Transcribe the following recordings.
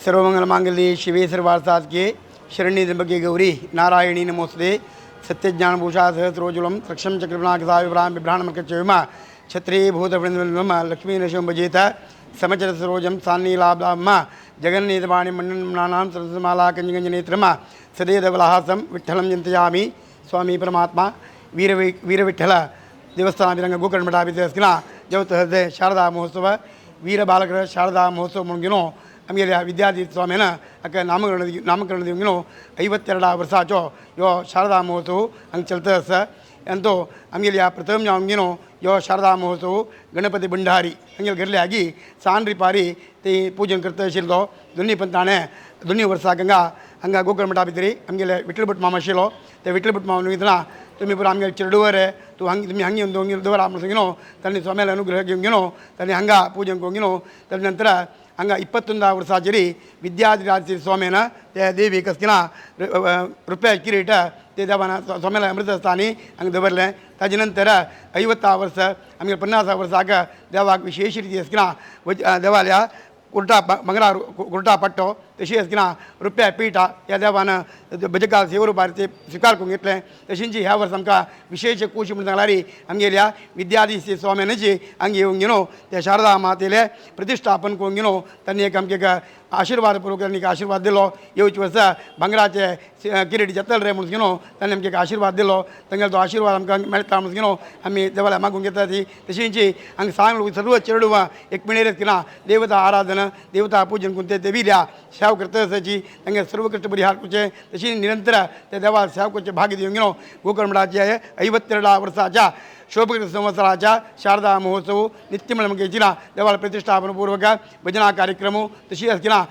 सर्वमंगल मांगल्ये शिवे सर्वार्थसाधिके शरण्ये त्र्यंबके गौरी नारायणी नमोस्तुते। सत्यज्ञानभूषा सहस्रोज्ज्वलं रक्षं चक्रविनाकसाविभ्रां बिभ्राणमर्कचविम छत्रे भूतवृन्दम लक्ष्मी नशं भजेत समचरसरोजं सान्नीलाब्धाम जगन्नेतवाणि मण्डनानां सरसमाला कञ्जगञ्जनेत्रम सदेदवलहासं विठ्ठलं चिन्तयामि। स्वामी परमात्मा वीरविठ्ठल देवस्थान विरंग गोकर्ण मठाभित जवत हृदय शारदा महोत्सव वीर बालकर शारदा महोत्सव म्हणून आमगेल्या विद्यार्थी स्वामीन अक नामकरण दिवंगिनो 52 वर्षाचो यो शारदा महोत्सव हांगा चलता आसा। अंतो आमगेल्या प्रथम जावंगिनो यो शारदा महोत्सव गणपती भंडारी हांगेले घरले आगी सान रिपारी ते पूजन करता आशिल्लो। दोन्ही पण ताणें दोन्ही वर्साक हांगा हांगा गोकर्ण मठा भितरी आमगेले विठ्ठल भट मामा आशिल्लो। ते विठ्ठल भट मामा वयतना तुमी पुरो आमगेले चेडूवर तूं हांग तुमी हांग येवन दवरा म्हणून सांगिनो तांणी स्वाम्याले अनुग्रह घेवन घेनो तांणी हांगा पूजन करून घेनो। ताजे नंतर हांगा 21 वर्साचेर विद्याधिराज स्वामीन ते देवी कसकिना रुपया किरीट ते देवान स्वाम्याला अमृतस्थानी हांगा दवरलें। ताजे नंतर 50 वर्स आमगे 50 वर्साक देवाक विशेष रिती आसकिना देवाल्या कुर्टा मंगळा कुर्टा पट्टो तशी आसकिना रुपया पीठा ह्या देवान भजकाल सेवरुपार ते स्विकार करून घेतलें। तशींची ह्या वर्स आमकां विशेष खूश म्हणून सांगल्यार आमगेल्या विद्याधीश स्वाम्यानची हांगा येवन घेनो त्या शारदा मातेले प्रतिश्ठापन करून घेनो तांणी एक आमकां एक आशिर्वाद पूर्वक तांणी एक आशिर्वाद दिलो। येवचे वर्सा भांगराचे किरीट जातले रे म्हणून घेनो तांणी आमकां एक आशिर्वाद दिलो। तांगेलो तो आशिर्वाद आमकां मेळटा म्हणून घेनो आमी देवाला मागून घेता ती। तशींची हांगा सांग सर्व चेडवां एक पिणेर किना देवता आराधना देवता पूजन करून ते देवील्या सेवा करता आसाची तांगे सर्व कष्ट परिहार करचे तशी निरंतर त्या देवा सेवा करचे भाग्य दिवन घेनो गोकर्ण मठाचे 52 वर्साच्या शोभकृत संवत्सराच्या शारदा महोत्सव नित्य म्हणून देवाला प्रतिष्ठापनपूर्वक भजना कार्यक्रम तशी आसकिना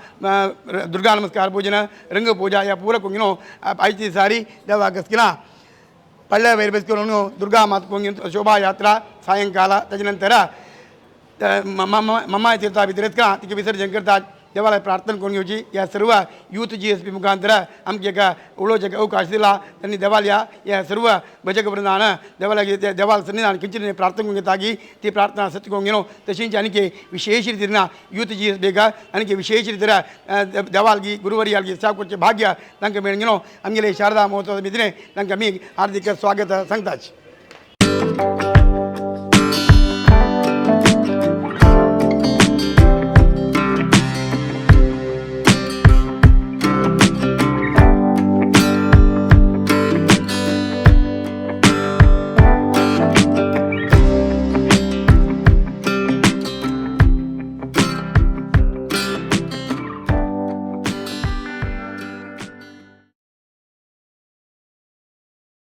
दुर्गा नमस्कार पूजन रंगपूजा ह्या पूरा करून घेनो आयची सारी देवाक आसकिना पळ्ळ्या वयर बस करून दुर्गा मात करून शोभायात्रा सायंकाला ताजे नंतर मम्मा तीर्था भितर तिका विसर्जन करतात। देवाला प्रार्थना करून घेवची. ह्या सर्व यूथ जीएसपी मुखांतर आमकां एक उलोवचें अवकाश दिला. त्यांनी देवाल्या ह्या सर्व भजक वृंदान देवाला देवाल सन्निधान किंचित प्रार्थना करून घेता की ती प्रार्थना सत्य करून घेनो. तशीच आणखी विशेष रीतीन यूथ जीएस बेग आणखी विशेष रीतीन देवालगी गुरुवरियालगी सेवा करचें भाग्य तांकां मेळून घेनो. आमगेले शारदा महोत्सव मित्रे तांकां आमी हार्दिक स्वागत सांगताच.